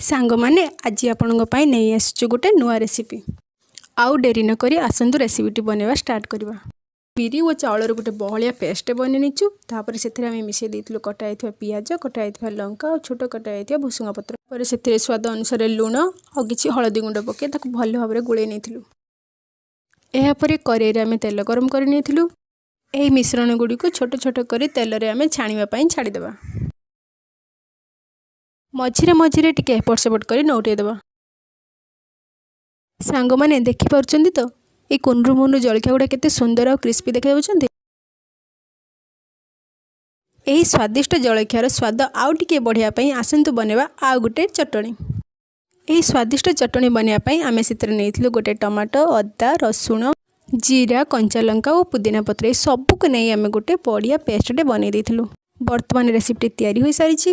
ସାଙ୍ଗମାନେ, ଆଜି ଆପଣଙ୍କ ପାଇଁ ନେଇ ଆସିଛୁ ଗୋଟେ ନୂଆ ରେସିପି। ଆଉ ଡେରି ନକରି ଆସନ୍ତୁ, ରେସିପିଟି ବନେଇବା ଷ୍ଟାର୍ଟ କରିବା। ବିରି ଓ ଚାଉଳର ଗୋଟେ ବହଳିଆ ପେଷ୍ଟ ବନେଇ ନେଇଛୁ। ତାପରେ ସେଥିରେ ଆମେ ମିଶାଇ ଦେଇଥିଲୁ କଟା ହେଇଥିବା ପିଆଜ, କଟା ହେଇଥିବା ଲଙ୍କା ଆଉ ଛୋଟ କଟା ହେଇଥିବା ଭୃଷୁଙ୍ଗା ପତ୍ର। ପରେ ସେଥିରେ ସ୍ୱାଦ ଅନୁସାରେ ଲୁଣ ଆଉ କିଛି ହଳଦୀ ଗୁଣ୍ଡ ପକାଇ ତାକୁ ଭଲ ଭାବରେ ଗୋଳେଇ ନେଇଥିଲୁ। ଏହାପରେ କରେଇରେ ଆମେ ତେଲ ଗରମ କରି ନେଇଥିଲୁ। ଏହି ମିଶ୍ରଣ ଗୁଡ଼ିକୁ ଛୋଟ ଛୋଟ କରି ତେଲରେ ଆମେ ଛାଣିବା ପାଇଁ ଛାଡ଼ିଦେବା। ମଝିରେ ମଝିରେ ଟିକେ ଏପଟ ସେପଟ କରି ନଉଟେଇ ଦେବା। ସାଙ୍ଗମାନେ, ଦେଖିପାରୁଛନ୍ତି ତ, ଏଇ କୁନୁରୁ ମୁନୁରୁ ଜଳଖିଆ ଗୁଡ଼ା କେତେ ସୁନ୍ଦର ଆଉ କ୍ରିସ୍ପି ଦେଖାଯାଉଛନ୍ତି? ଏହି ସ୍ୱାଦିଷ୍ଟ ଜଳଖିଆର ସ୍ୱାଦ ଆଉ ଟିକେ ବଢ଼ିବା ପାଇଁ ଆସନ୍ତୁ ବନେଇବା ଆଉ ଗୋଟେ ଚଟଣି। ଏହି ସ୍ୱାଦିଷ୍ଟ ଚଟଣି ବନେଇବା ପାଇଁ ଆମେ ସେଥିରେ ନେଇଥିଲୁ ଗୋଟେ ଟମାଟୋ, ଅଦା, ରସୁଣ, ଜିରା, କଞ୍ଚା ଲଙ୍କା ଓ ପୁଦିନା ପତ୍ର। ଏ ସବୁକୁ ନେଇ ଆମେ ଗୋଟେ ବଢ଼ିଆ ପେଷ୍ଟଟେ ବନେଇ ଦେଇଥିଲୁ। ବର୍ତ୍ତମାନ ରେସିପିଟି ତିଆରି ହୋଇସାରିଛି।